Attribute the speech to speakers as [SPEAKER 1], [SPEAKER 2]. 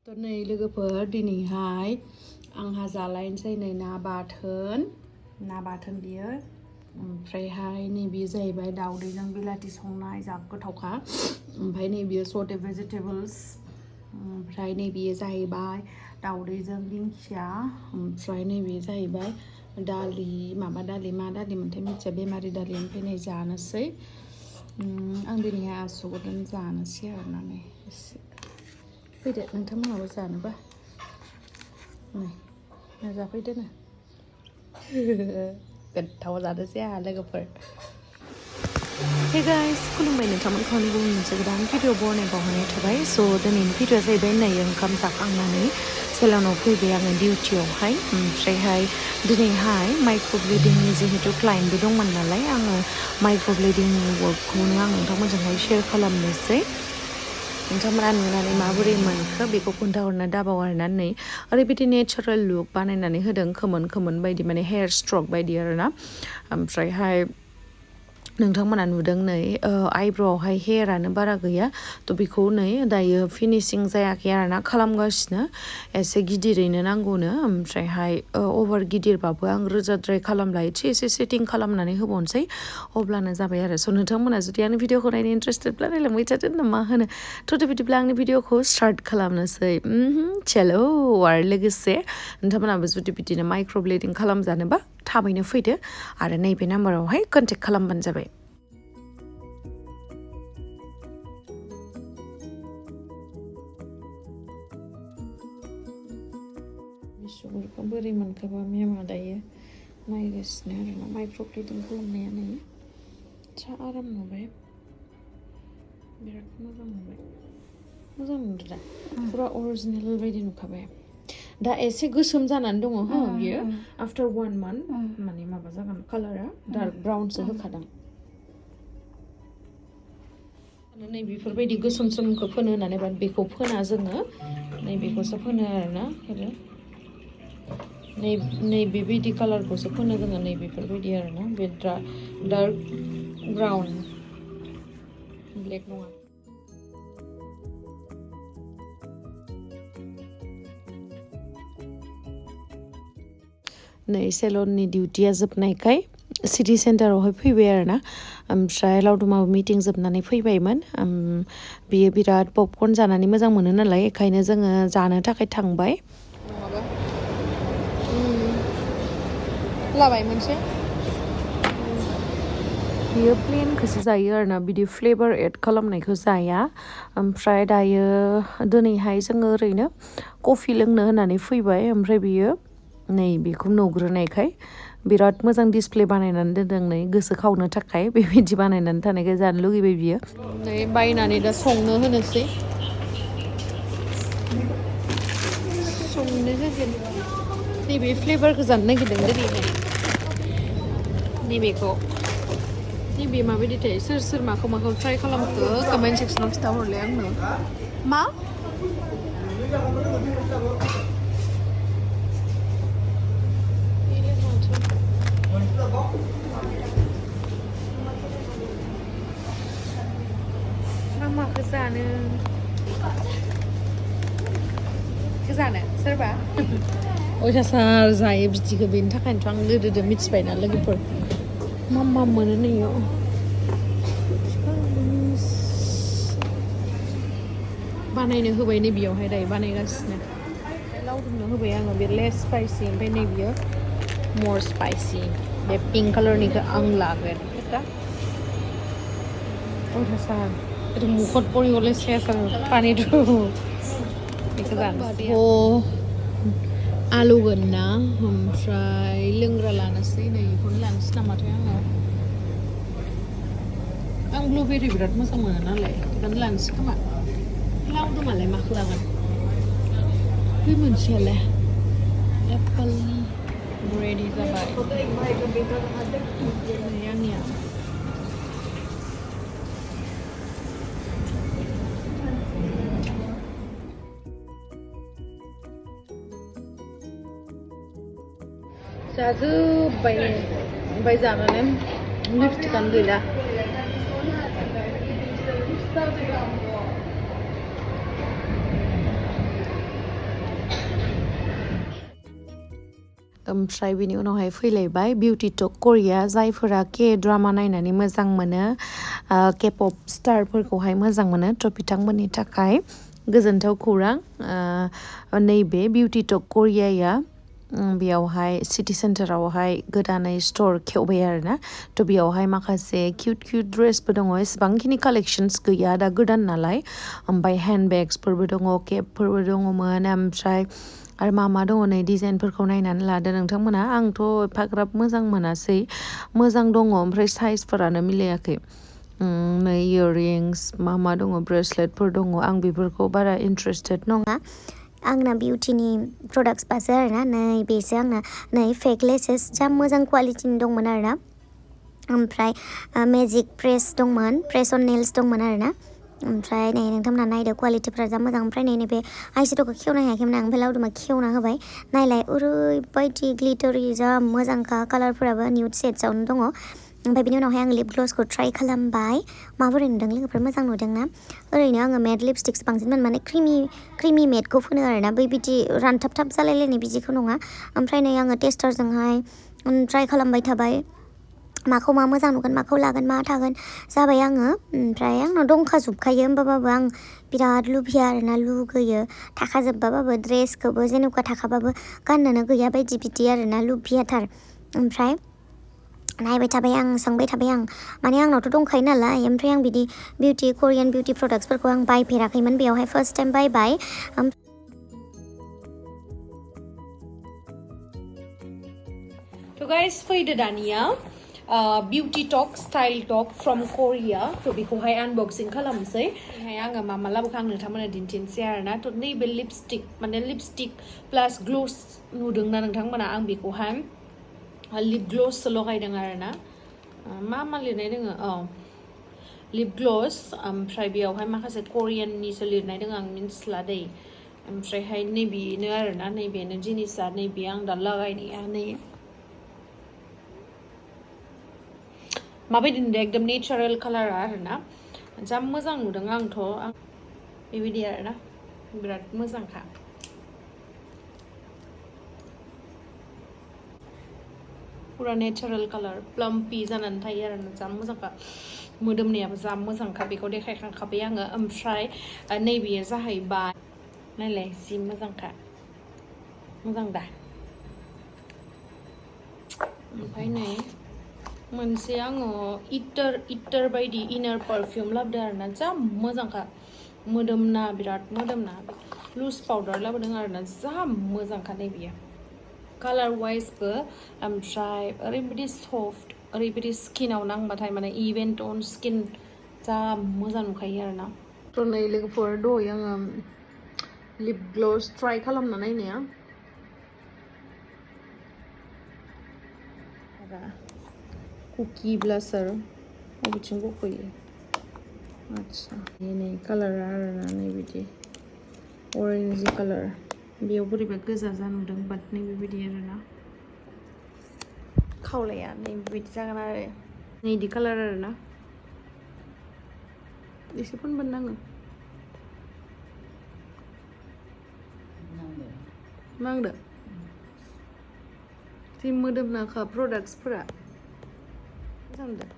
[SPEAKER 1] ตัวในलोगोफोर दिनैहाय आंहा जालायनोसै नै ना बाथोन बियो ओमफ्रायहाय नैबे जाहैबाय दावदैजों बिलाथि संनाय जा गोथावखा ओमफ्राय नैबे सटे भेजिटेबल्स ओमफ्राय नैबे जाहैबाय दावदैजों दिंखिया ओमफ्राय नैबे जाहैबाय दालि मा दालि मोनथाय मिथिया बेमारि दालि ओमफ्राय नै जानोसै आं दिनैहाय आसुगुरजों जानोसै आरोना नै एसे फैदो नोंथांमोनाबो जानोबा नै जाफैदोनो गोथाव जानोसै आंहा लोगोफोर हे गाइस खुलुमबाय नोंथांमोनखौ आंनि गुबुन मोनसे गोदान भिडिअ बनाय बावहरनाय थाबाय स' दिनैनि भिडिअआ जाहैबाय नै ओंखाम जाखांनानै सेलुनाव फैबाय आङो डिउटियावहाय ओमफ्रायहाय दिनैहाय माइक्र'ब्लेडिंनि जिहेतु क्लाइन्टबो दंमोन नालाय आङो माइक्र'ब्लेडिंनि वर्कखौनो आं नोंथांमोनजोंहाय शेयार खालामनोसै नोंथांमोना नुनानै माबोरै मोनखो बेखौ खोन्थाहरनो दाबाव आरोना नै ओरैबायदि नेचारेल लुक बानायनानै होदों खोमोन बायदि माने हेयार स्ट्रक बायदि आरोना ओमफ्रायहाय नोंथांमोना नुदों नै आइब्र'आवहाय हेयारानो बारा गैया थ' बेखौ नै दायो फिनिशिं जायाखै आरोना खालामगासिनो एसे गिदिरैनो नांगौनो ओमफ्रायहाय अभार गिदिरबाबो आं रोजाद्राय खालामला एसे सेटिं खालामनानै होबावनोसै अब्लानो जाबाय आरो स' नोंथांमोना जुदि आंनि भिडिअखौ नायनो इन्टारेस्टेडब्ला नायलांबाय थादो ना मा होनो थ' बिदिब्ला आंनि भिडिअखौ स्टार्ट खालामनोसै चेलो आरो लोगोसे नोंथांमोनाबो जुदि बिदिनो माइक्र'ब्लेडिं खालामजानोबा थाबैनो फैदो आरो नैबे नाम्बारावहाय कन्टेक्ट खालामबानो जाबाय आसुगुरखौ बोरै मोनखोबा मेमा दायो नायगासिनो आरोना माइक्र'ब्लेडिं खालामनाया नै जा आराम नुबाय बिराद मोजां नुबाय मोजां नुदों दा फुरा अरिजिनेल बायदि नुखाबाय दा एसे गोसोम जानानै दङ हो बियो आफ्टार 1 month माने माबा जागोन कालारा डार्क ब्राउनसो होखादों नै बेफोरबायदि गोसोम सोमखौ फोनो होननानै बेखौ फोना जोङो नैबेखौसो फोनो आरोना नै बेबायदि कालारखौसो फोनो जोङो नै बेफोरबायदि आरोना बे डार्क ब्राउन ब्लेक नङा नै सेलननि डिउटिया जोबनायखाय सिटि सेन्टारावहाय फैबाय आरोना ओमफ्राय लावदुमाबो मिटिं जोबनानै फैबायमोन बियो बिराद पपकर्न जानानै मोजां मोनो नालाय बेखायनो जोङो जानो थाखाय थांबाय लाबाय मोनसे बियो प्लेनखौसो जायो आरोना बिदि फ्लेभार एड खालामनायखौ जाया ओमफ्राय दायो दिनैहाय जोङो ओरैनो कफि लोंनो होननानै फैबाय ओमफ्राय बियो नै बेखौ नुग्रोनायखाय बिराद मोजां डिसप्ले बानायनानै दोनदों नै गोसो खावनो थाखाय बेबायदि बानायनानै थानायखाय जानो लुगैबाय बियो नै बायनानै दा संनो होनोसै संनो होगोन नैबे फ्लेभारखौ जानो नागिरदों दिनैहाय नैबेखौ नैबे माबायदि थायो सोर माखौ ट्राइ खालामखो कमेन्ट सेक्सनाव खिन्थाहरलाय आंनो मा माखौ जानो सोरबा अयथासार जायो बिदिखौ बेनि थाखायनोथ' आं गोदो मिथिबायना लोगोफोर मा मोनो नैयो बानायनो होबाय नै बेयावहाय दायो बानायगासिनो लावदुमनो होबाय आङो बे लेस स्पाइसि ओमफ्राय नै बियो मर स्पाइसि बे पिंक कालारनिखौ आं लागोन अयथासार itu मुखत परिगले सेस पानिটো बेखौ जानोसै आलु गोनना ओमफ्राय लोंग्रा लानोसै नै बेखौनो लानोसै नामाथाय आं ब्लुबेरि बिराद मोजां मोनो नालाय बेखौनो लानोसै खोमा लावदुमालाय माखौ लागोन बै मोनसेयालाय एप्पोलनि रेडि जाबाय आंनिया जाजोब्बाय ओमफ्राय जानानै लिपस्टिकानो गैला ओमफ्राय बिनि उनावहाय फैलायबाय Beautytalk Korea जायफोरा K-drama नायनानै मोजां मोनो K-pop स्टारफोरखौहाय मोजां मोनो थ' बिथांमोननि थाखाय गोजोनथाव खौरां नैबे Beautytalk Koreaया बेयावहाय सिटी सेन्टारावहाय गोदानै स्ट'र खेवबाय आरोना थ' बेयावहाय माखासे किउट ड्रेसबो दङ एसेबांखिनि कालेक्शन्स गैया दा गोदान नालाय ओमफ्राय हेन्डबेग्सफोरबो दङ केपफोरबो दङमोन ओमफ्राय आरो मा दङ नै डिजाइनफोरखौ नायनानै लादो नोंथांमोना आंथ' एफाग्राब मोजां मोनासै मोजां दङ ओमफ्राय साइजफोरानो मिलायाखै नै इयाररिंस मा दङ ब्रेसलेटफोर दङ आं बेफोरखौ बारा इन्टारेस्टेड नङा आंना बिउटिनि प्रडाक्ट्स बासो आरोना नै बेसो आंना नै फेक लेसेस जा मोजां क्वालिटिनि दंमोन आरोना ओमफ्राय मेजिक प्रेस अन नेल्स दंमोन आरोना ओमफ्राय नै नोंथांमोना नायदो क्वालिटिफ्रा जा मोजां ओमफ्राय नै बे आइसेड'खौ खेवनो हायाखैमोन आं ओमफ्राय लावदुमा खेवना होबाय नायलाय ओरैबायदि ग्लिटारि जा मोजांखा कालारफोराबो निउड शेड्सआवनो दङ ओमफ्राय बिनि उनावहाय आं लिप ग्लसखौ ट्राई खालामबाय माबोरै नुदों लोगोफोर मोजां नुदोंना ओरैनो आङो मेट लिपस्टिक्स बांसिन माने क्रिमि मेटखौ फुनो आरोना बै बिदि रानथाब जालायलायनाय बिदिखौ नङा ओमफ्राय नै आङो टेस्टारजोंहाय ट्राई खालामबाय थाबाय माखौ मा मोजां नुगोन माखौ लागोन मा थागोन जाबाय आङो ओमफ्राय आंनाव दंखाजोबखायो होमबाबाबो आं बिराद लुबैयो आरोना लुगैयो थाखाजोबबाबाबो ड्रेसखौबो जेनेबा थाखाबाबो गाननोनो गैया बायदि बिदि आरोना लुबैयाथार ओमफ्राय नायबाय थाबाय आं सोंबाय थाबाय आं माने आंनावथ' दंखायो नालाय ओमफ्राय आं बिदि करियान बिउटि प्रडाक्ट्सफोरखौ आं बायफेराखैमोन बेयावहाय फार्स्ट टाइम बायबाय थ' गाइस फैदो दानिया Beautytalk Style Talk from Korea थ' बेखौहाय आनबक्सिं खालामनोसै बेहाय आङो मा लाबोखो आं नोंथांमोननो दिन्थिनोसै आरोना थ' नैबे लिपस्टिक प्लास ग्लस नुदोंना नोंथांमोना आं बेखौहाय लिप ग्लससो लगायदों आरोना मा लिरनाय दङ लिप ग्लस ओमफ्राय बेयावहाय माखासे करियाननिसो लिरनाय दङ आं मिन्थिला दै ओमफ्रायहाय नैबेनो आरोना नैबेनो जिनिसा नैबे आं दा लागायनाया नै माबायदि नुदों एकदम नेचारेल कालारा आरोना जा मोजां नुदों आंथ' बेबायदि आरोना बिराद मोजांखा पुरा नेचारेल कालार प्लाम्पि जानानै थायो आरोना जा मोजांखा मोदोमनायाबो जा मोजांखा बेखौ देखायखांखाबाय आङो ओमफ्राय नैबेयो जाहैबाय नायलाय जि मोजांखा मोजां दा ओमफ्राय नै मोनसे आङो इटार बायदि इनार पारफिउम लाबोदों आरोना जा मोजांखा मोदोमना बिराद मोदोमना लुज पाउडार लाबोदों आरोना जा मोजांखा नैबेयो कालार वाइजबो ओमफ्राय ओरैबायदि सफ्ट ओरैबायदि स्किनाव नांबाथाय माने इभेन टन स्किन जा मोजां नुखायो आरोना थ' नै लोगोफोर दहाय आङो लिप ग्लस ट्राई खालामना नायनाया कुकी ब्लासार बबेथिं बख'यो आच्छा नै कालारा आरोना नैबिदि अरेन्जि कालार बेयाव बोरैबा गोजा जानुदों बाट नै बेबायदि आरोना खावलाया नै बेबायदि जागोन आरो नै बिदि कालार आरोना एसे फोनबानो नाङो नांदो जि मोदोमनाखा प्रडाक्ट्सफोरा मोजां नुदों